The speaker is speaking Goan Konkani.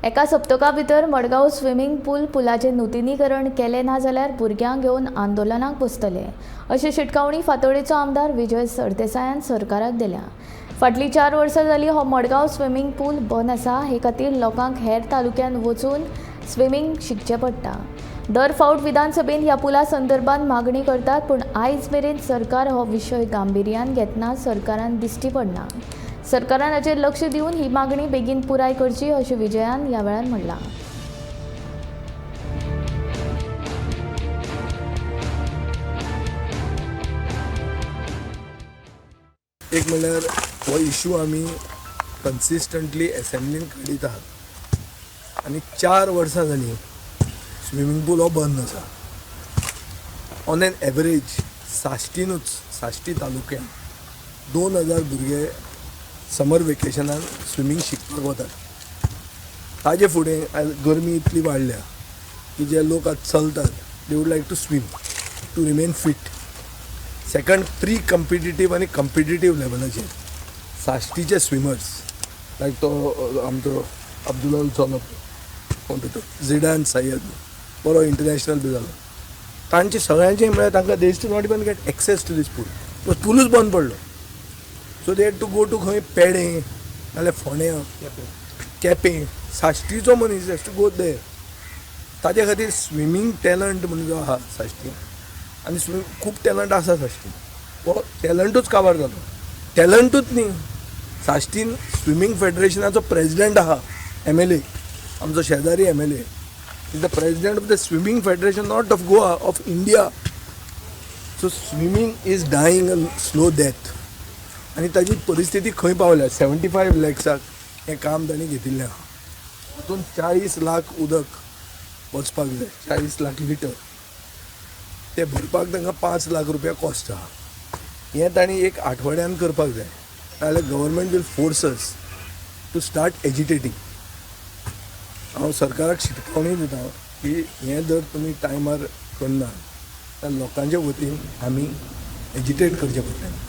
एका सप्तका भितर मडगांव स्विमींग पूल पुलाचें नुतनीकरण केलें ना जाल्यार भुरग्यांक घेवन आंदोलनाक बसतले अशी शिटकावणी फातोडेचो आमदार विजय सरदेसायान सरकाराक दिल्या. फाटलीं 4 वर्सां जालीं हो मडगांव स्विमींग पूल बंद आसा. हे खातीर लोकांक हेर तालुक्यांत वचून स्विमींग शिकचें पडटा. दर फावट विधानसभेन ह्या पुला संदर्भात मागणी करतात, पूण आयज मेरेन सरकार हो विशय गांभिर्यान घेतना सरकारान दिश्टी पडना. सरकारान हाचेर लक्ष दिवन ही मागणी बेगीन पुराय करची अशें विजयान ह्या वेळार म्हणलां. एक म्हणल्यार हो इशू आमी कन्सिस्टंटली एसेंब्लीन काडीत आहात आनी 4 वर्सां जालीं स्विमींग पूल हो बंद आसा. ऑन एन एवरेज साश्टीनूच, साश्टी तालुक्यांत 2000 भुरगे समर वेकेशनान स्विमींग शिकपाक वतात. ताजे फुडें आयज गरमी इतली वाडल्या की जे लोक आज चलतात they would like to swim to remain fit. Second, pre competitive आनी कंपिटिटीव लेवलाचेर साश्टीचे स्विमर्स लायक तो आमचो अब्दुल चलो कोण तो झिडान सय्यद बरो इंटरनॅशनल बी जालो, तांचे सगळ्यांचे म्हळ्यार तांकां they to not even get access to this pool. तो पुलूच बंद पडलो. So they had to go to खंय पेडें नाल्यार फोंड्यां केपें. साश्टीचो मनीस हेज टू गो there. ताजे खातीर स्विमींग टॅलंट म्हणून जो आहा साश्टीन, आनी स्विमींग खूब टॅलंट आसा साश्टीन, हो टॅलंटूच काबार जालो. टॅलंटूच न्ही, साश्टीन स्विमींग फेडरेशनाचो प्रेजिडेंट आहा MLA, आमचो शेजारी MLA is the president of the swimming federation, not of Goa, of India. So swimming is dying a slow death. आनी ताजी परिस्थिती खंय पावल्या, 75 लॅक्साक हें काम तांणी घेतिल्लें आहा. तातूंत 40 लाख उदक वचपाक जाय, 40 लाख लिटर, ते भरपाक तांकां 5 लाख रुपया कॉस्ट आहा. हें तांणी एक आठवड्यान करपाक जाय, नाजाल्यार government will force us to start agitating. हांव सरकाराक शिटकावणी दिता की हें जर तुमी टायमार करना जाल्यार लोकांच्या वतीन आमी एजिटेट करचें पडटलें.